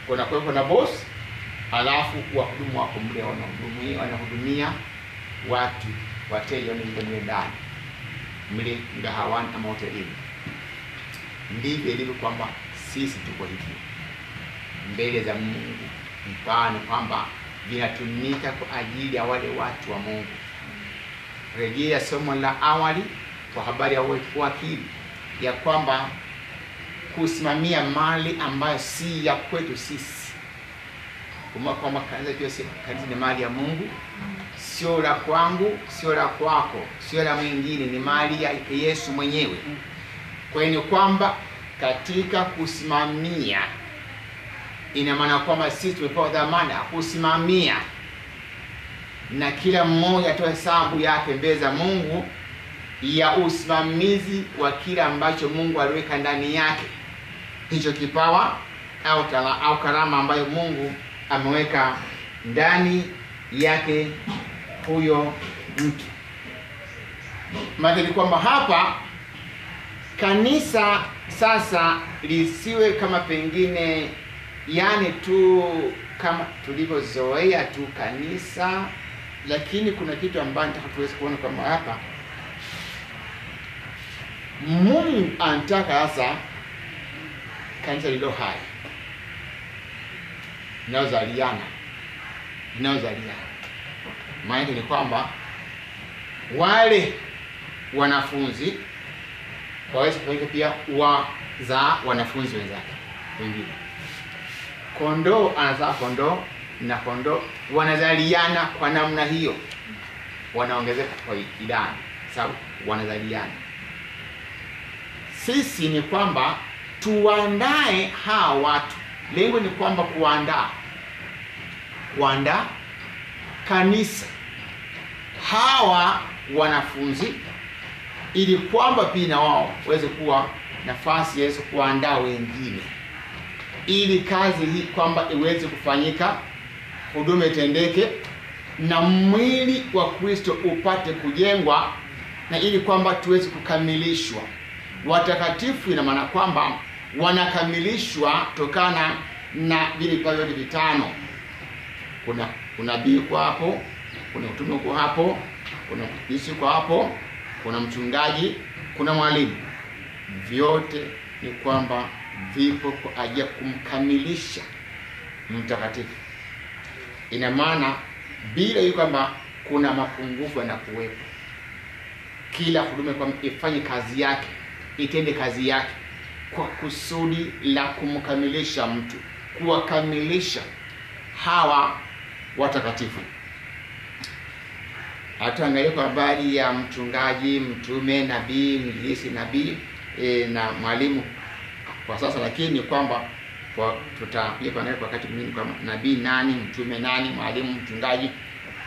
Kuna kuwepo na boss, alafu wahudumu wako mle wanahudumia watu, wateja wanaoingia mle ndani, mle mgahawani ama hotelini. Ndivyo ilivyo kwamba sisi tuko hivyo mbele za Mungu, mfano kwamba vinatumika kwa ajili ya wale watu wa Mungu. Rejea somo la awali kwa habari ya wakili, ya kwamba kusimamia mali ambayo si ya kwetu sisi. Kumbuka kwamba kanisa pia si kanisa, ni mali ya Mungu, sio la kwangu, sio la kwako, sio la mwingine, ni mali ya Yesu mwenyewe. Kwa hiyo ni kwamba katika kusimamia, ina maana kwamba sisi tumepewa dhamana kusimamia, na kila mmoja atoe hesabu yake mbele za Mungu ya usimamizi wa kila ambacho Mungu aliweka ndani yake, hicho kipawa au au karama ambayo Mungu ameweka ndani yake huyo mtu. Maana ni kwamba hapa kanisa sasa lisiwe kama pengine yani tu kama tulivyozoea tu kanisa, lakini kuna kitu ambacho nataka tuweze kuona kwamba hapa Mungu anataka sasa kanisa lililo hai, linalozaliana. Maana ni kwamba wale wanafunzi waweze kufanyika pia wazaa wanafunzi wenzake wengine. Kondoo anazaa kondoo na kondoo wanazaliana kwa namna hiyo, wanaongezeka kwa idadi, sababu wanazaliana. Sisi ni kwamba tuandae hawa watu. Lengo ni kwamba kuandaa kanisa, hawa wanafunzi, ili kwamba pia na wao waweze kuwa nafasi ya kuandaa wengine, ili kazi hii kwamba iweze kufanyika, huduma itendeke, na mwili wa Kristo upate kujengwa, na ili kwamba tuweze kukamilishwa. Watakatifu ina maana kwamba wanakamilishwa tokana na vile vipawa vyote vitano. Kuna unabii kwa hapo, kuna utume kwa hapo, kuna mfundisi kwa hapo, kuna mchungaji, kuna mwalimu. Vyote ni kwamba vipo kwa ajili ya kumkamilisha mtakatifu. Ina maana bila hiyo kwamba kuna mapungufu yanakuwepo. Kila huduma kwamba ifanye kazi yake, itende kazi yake kwa kusudi la kumkamilisha mtu, kuwakamilisha hawa watakatifu. Hatuangalie kwa habari ya mchungaji, mtume, nabii, mwinjilisti, nabii na mwalimu kwa sasa, lakini kwamba tutakuja kuangalia kwa wakati mwingine kwamba nabii nani, mtume nani, mwalimu, mchungaji,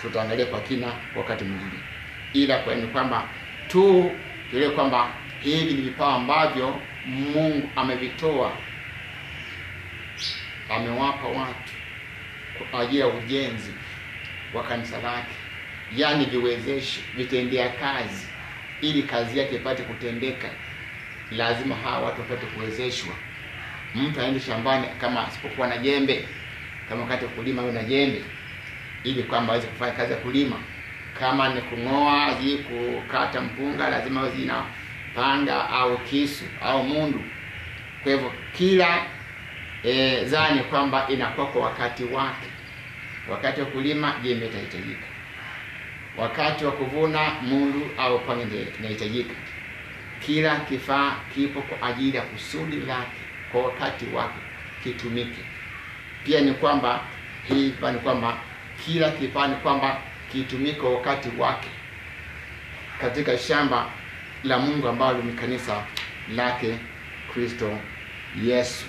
tutaangalia kwa kina kwa wakati mwingine. Ila kwa ni kwamba tu ile kwamba hivi ni vipawa ambavyo Mungu amevitoa, amewapa watu kwa ajili ya ujenzi wa kanisa lake, yani viwezeshe, vitendea kazi, ili kazi yake ipate kutendeka. Lazima hawa watu wapate kuwezeshwa. Mtu aende shambani kama asipokuwa na jembe, kama wakati wa kulima awe na jembe, ili kwamba aweze kufanya kazi ya kulima. Kama ni kungoa, zi kukata mpunga, lazima awe na panga au kisu au mundu. Kwa hivyo kila zani kwamba inakuwa kwa wakati wake. Wakati wa kulima jembe itahitajika, wakati wa kuvuna mundu au panga inahitajika. Kila kifaa kipo kwa ajili ya kusudi lake, kwa wakati wake kitumike. Pia ni kwamba hii ni kwamba kila kifaa ni kwamba kitumike kwa wakati wake katika shamba la Mungu ambalo ni kanisa lake Kristo Yesu.